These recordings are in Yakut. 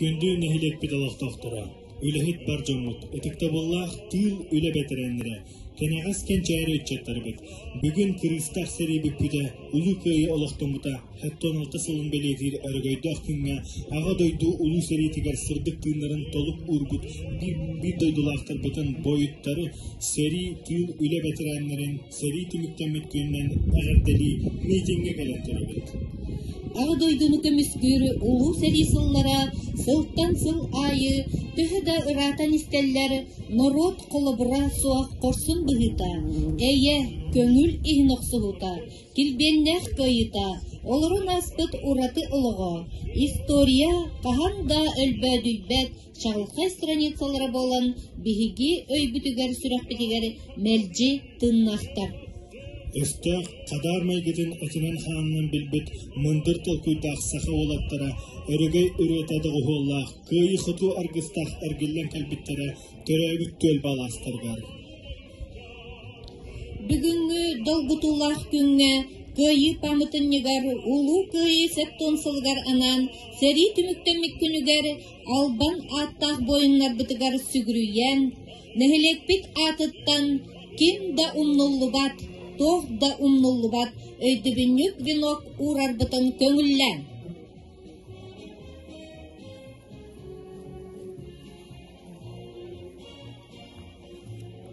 Күндү нэһилиэкпит олохтоохторо, үлэһит бар дьоммут, ытыктабыллаах тыыл үлэ бэтэрээннэрэ, кэнэҕэс кэнчээри ыччаттарбыт, бүгүн кырыыстаах сэрии бүппүтэ, Улуу Кыайыы олохтоммута 76 сылын бэлиэтиир өрөгөйдөөх күҥҥэ Аҕа дойду Улуу сэриитигэр сырдык тыыннарын толук уурбут биир дойдулаахтарбытын, буойуттары, сэрии, тыыл үлэ бэтэрээннэрин сэрии түмүктэммит күнүнэн эҕэрдэлии миитиҥҥэ кэлэн турабыт. Аҕа дойдуну көмүскүүр Улуу сэрии сыллара сылтан сыл аайы төһө да ыраатан истэллэр, норуот холобура суох хорсун быһыыта, эйэ, көҥүл иһин охсуһуута, килбиэннээх кыайыыта, олорон ааспыт ураты олоҕо, история хаһан да өлбөөдүйбэт чаҕылхай страницалара буолан биһиги өйбүтүгэр-сүрэхпитигэр мэлдьи тыыннаахтар. Өстөөх хадаар майгытын этинэн-хаанынан билбит мындыр толкуйдаах саха уолаттара өрөгөй ырыата доҕуһуоллаах кыайыы-хотуу аргыстаах эргиллэн кэлбиттэрэ төрөөбүт түөлбэ алаастарыгар. Бүгүҥҥү долгутуулаах күҥҥэ Кыайыы пааматынньыгар Улуу Кыайыы сэттэ сылыгар анаан сэрии түмүктэммит күнүгэр албан ааттаах буойуннарбытыгар сүгүрүйэн, нэһилиэкпит аатыттан ким да умнуллубат, туох да умнуллубат өйдөбүнньүк венок уурарбытын көҥүллээн.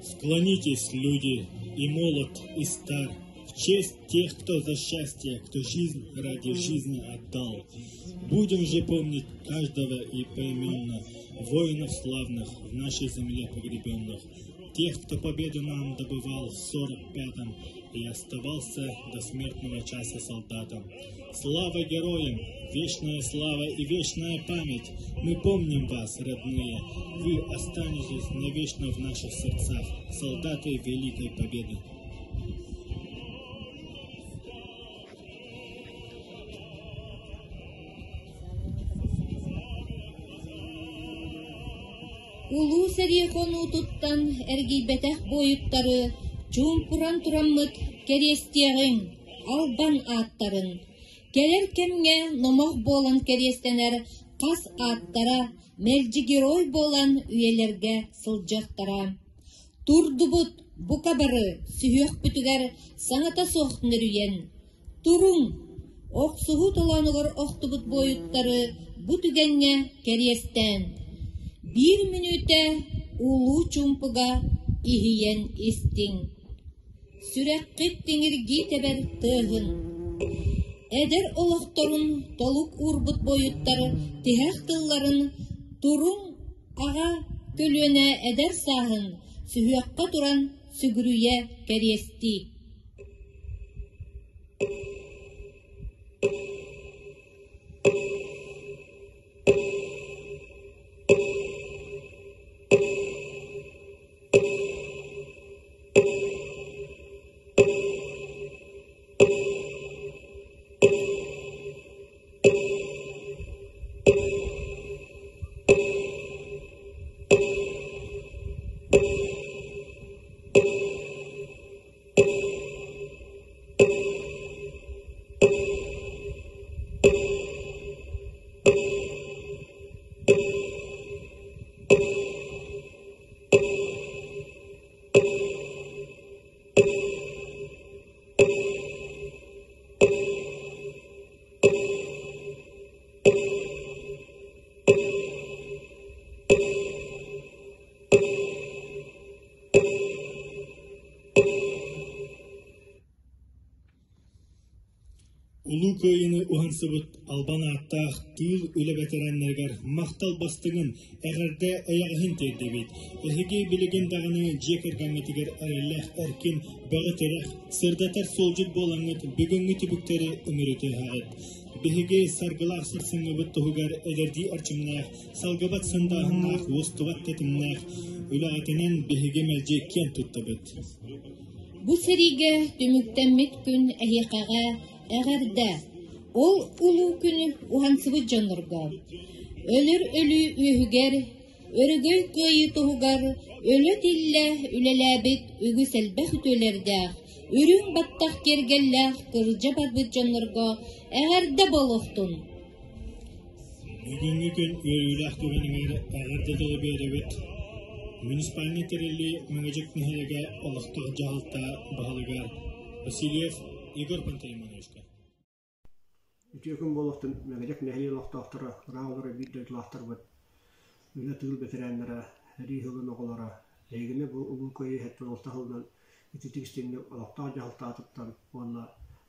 Склонитесь, люди, и молод, и стар, в честь тех, кто за счастье, кто жизнь ради жизни отдал. Будем же помнить каждого и поименно, воинов славных, в нашей земле погребенных, тех, кто победу нам добывал в 45-м и оставался до смертного часа солдатом. Слава героям! Вечная слава и вечная память! Мы помним вас, родные! Вы останетесь навечно в наших сердцах, солдаты Великой Победы! Улуу сэрии хонуутуттан эргийбэтэх буойуттары чуумпуран тураммыт кэриэстиэҕиҥ, албан ааттарын. Кэлэр кэмҥэ номох буолан кэриэстэнэр хас ааттара мэлдьи герой буолан үйэлэргэ сылдьыахтара. Турдубут бука бары сүһүөхпүтүгэр саҥата суох нөрүйэн, Туруҥ! Охсуһуу толоонугар охтубут буойуттары бу түгэҥҥэ кэриэстээн, биир мүнүүтэ улуу чуумпуга иһийэн истиҥ. Сүрэххит тиҥиргии тэбэр тыаһын. Эдэр олохторун толук уурбут буойуттар тиһэх тылларын туруҥ аҕа көлүөнэ эдэр сааһын сүһүөххэ туран сүгүрүйэ кэриэстии. Улуу Кыайыыны уһансыбыт албан ааттаах тыыл үлэ бэтэрээннэригэр махтал бастыҥын, эҕэрдэ эйэҕэһин тиэрдэбит. Эһиги билигин даҕаны дьиэ кэргэҥҥитигэр эрэллээх эркин, бөҕө тирэх, сырдатар суолдьут буолаҥҥыт бүгүҥҥү түбүктэри үмүрүтүөҕүт. Биһиги саргылаах сарсыҥҥыбыт туһугар эдэрдии эрчимнээх, салгыбат сындааһыннаах, уостубат тэтимнээх үлэҕитинэн биһиги мэлдьи киэн туттабыт. Бу сэриигэ түмүктэммит күн эһиэхэҕэ эҕэрдэ! Ол улуу күнү уһансыбыт дьоннорго, өлөр өлүү үөһүгэр, өрөгөй кыайыы туһугар өлө-тиллэ үлэлээбит үгүс элбэх үтүөлэрдээх, үрүҥ баттах киэргэллээх кырдьа барбыт дьоннорго эҕэрдэ буолуохтун! Бүгүҥҥү күн үөрүүлээх түгэнигэр эҕэрдэ тылы биэрэбит. Муниципальнай тэриллии Мэҥэдьэк нэһилиэгэ олохтоох дьаһалта баһылыгар Васильев Егор Пантелеймоновичка. Үтүө күн буолуохтун Мэҥэдьэк нэһилиэк олохтоохторо, ыраах олорор биир дойдулаахтарбыт, үлэ тыыл бэтэрээннэрэ, сэрии сылын оҕолоро, эһигини бу Улуу Кыайыы 76 сылынан ититик истиҥник олохтоох дьаһалта аатыттан уонна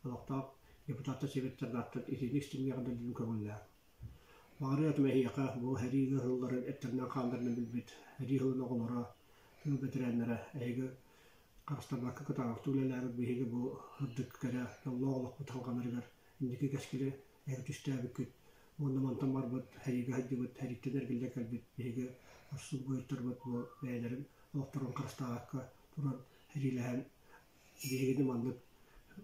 олохтоох депутаттар сэбиэттэрин ааттан итинник истиҥник эҕэрдэлиирин көҥүллээх. Баҕарыа этим эһиэхэ бу сэрии ыарыыларын эттэринэн-хааннарынан билбит сэрии сылын оҕолоро, тыыл бэтэрээннэрэ эһиги харыстаммакка кытаанахтык үлэлээбит биһиги бу сырдык кэрэ дьоллоох олохпут салҕанарыгар инники кэскили эһиги түстээбиккит уонна мантан барбыт сэриигэ сылдьыбыт, сэрииттэн эргиллэн кэлбит биһиги хорсун буойуттарбыт бу бэйэлэрин олохторун харыстаабакка туран сэриилэһэн биһигини маннык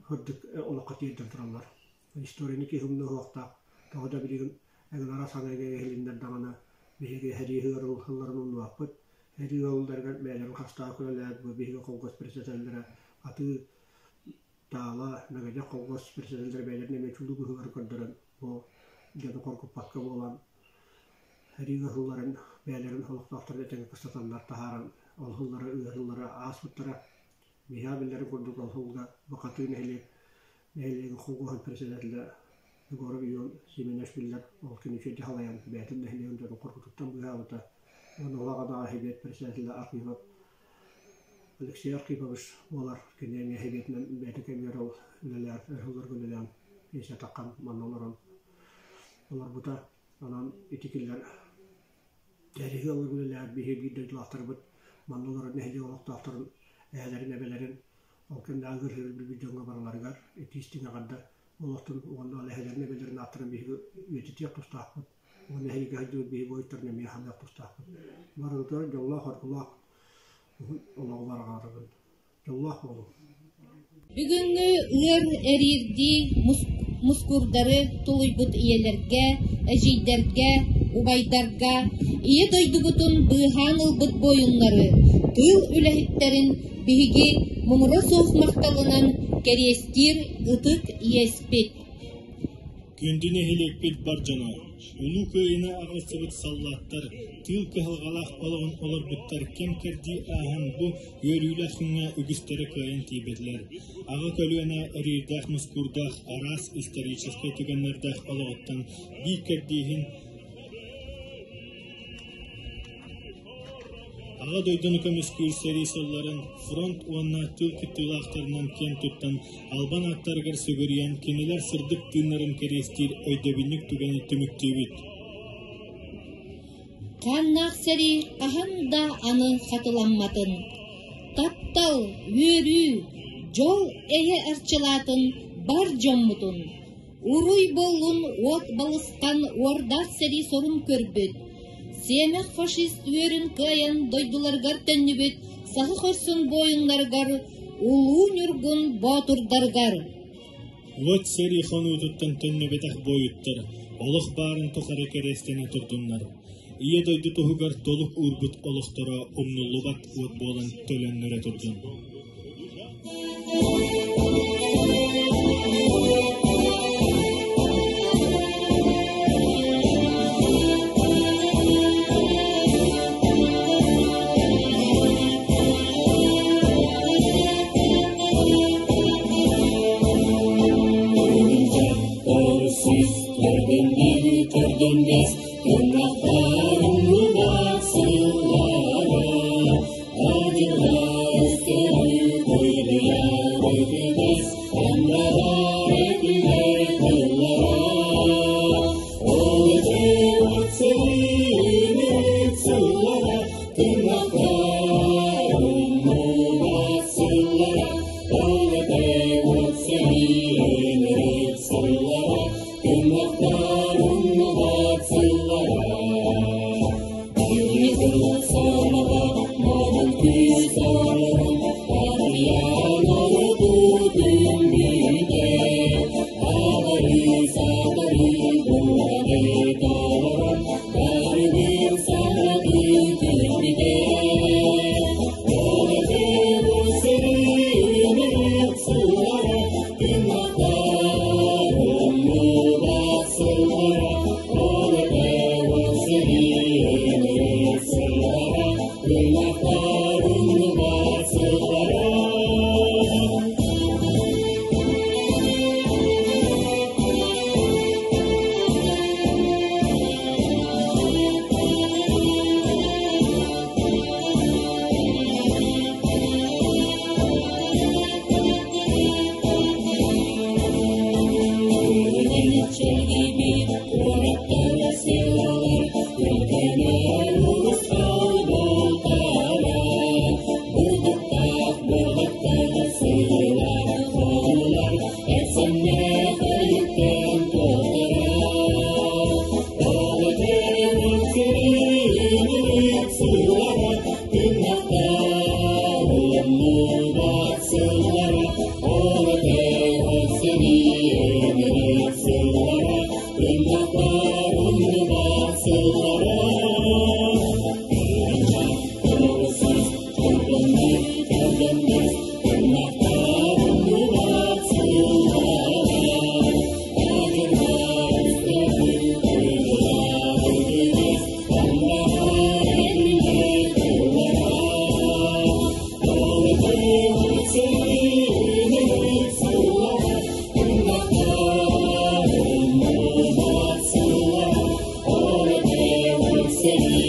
сырдык олоххо тиэрдэн тураллар. Историяны киһи умнуохтаах, тоҕо да билигин эҥин саҥа иһилиннэр даҕаны биһиги сэрии ыарылларын умнубаппыт. Сэрии ыалларыгар бэйэлэрин хастаах үлэлээт бу биһиги колхоз председателлэрэ атыы таала Мэгэдьэк колхоз председателлэрэ бэйэлэрин эмиэ чулуу быһыылары көрдөрөн бу дьону хоргуппакка буолан сэрии ыһылларын бэйэлэрин олохтоохторун этэҥҥэ кыстатаннар таһааран ол сыллары ыарыылара ааспыттара. Биһиэхэ биллэрин курдук ол сылга Бакатыы нэһилиэк нэһилиэгин холкуоһун председателэ Егоров Ион Семенович биллэр ол күн үчүгэй дьаһалайан бэйэтин нэһилиэгин дьонун хоргутуттан быыһаабыта уонна улаҕадаҕа сэбиэт председателэ Архипов Алексей Архипович буолар. Кини эмиэ сэбиэтинэн бэйэтин кэмигэр ол үлэлээн, өр сылларга үлэлээн пенсия таххан манна олорон олорбута. Онон ити кинилэр Тэриһи ылар үлэлээх биһиги биир дойдулаахтарбыт манна олорор нэһилиэк олохтоохторун эһэлэрин, эбэлэрин ол кэмнээҕи ыарыһыгар билбит дьоҥҥо барыларыгар итии-истиҥ эҕэрдэ буолуохтун уонна ол эһэлэрин, эбэлэрин ааттарын биһиги үйэтитиэх тустаахпыт уонна эһиги сылдьыбыт биһиги буойуттарын эмиэ саныах тустаахпыт. Барыбытыгар дьоллоох-соргулаах уһун олоҕу барҕарабын. Дьоллоох буолуҥ. Бүгүҥҥү ыар эриирдии мускуурдары тулуйбут ийэлэргэ, эдьиийдэргэ, убайдарга, Ийэ дойдубутун быыһаан ылбыт буойуннары, тыыл үлэһиттэрин биһиги муҥура суох махталынан кэриэстиир ытык иэспит. Күндү нэһилиэкпит бар дьоно, Улуу Кыайыыны аҕалсыбыт саллааттар, тыыл кыһалҕалаах олоҕун олорбуттар кэм-кэрдии ааһан бу үөрүүлээх күҥҥэ үгүстэрэ кыайан тиийбэтилэр. Аҕа көлүөнэ эриирдээх-мускуурдаах араас историческай түгэннэрдээх олоҕуттан биир кэрдииһин Аҕа дойдуну көмүскүүр сэрии сылларын фронт уонна тыыл кыттыылаахтарынан киэн туттан, албан ааттарыгар сүгүрүйэн, кинилэр сырдык тыыннарын кэриэстиир өйдөбүнньүк түгэни түмүктүүбүт. Хааннаах сэрии хаһан да аны хатыламматын. Таптал, үөрүү, дьол эйэ арчылаатын бар дьоммутун. Уруй буоллун уот балысхан уордаах сэрии сорун көрбүт, сиэмэх фашист үөрүн кыайан дойдуларыгар төннүбүт саха хорсун буойуннарыгар, улуу Ньургун боотурдарыгар. Уот сэрии хонуутуттан төннүбэтэх буойуттар олох баарын тухары кэриэстэнэ турдуннар. Ийэ дойду туһугар толук уурбут олохторо умнуллубат уот буолан төлөннөрө турдун. Көрдüm bir, көрдüm beş, Tırnaklarımı basırlara, Acılar seni koydu yarı. Сэрии.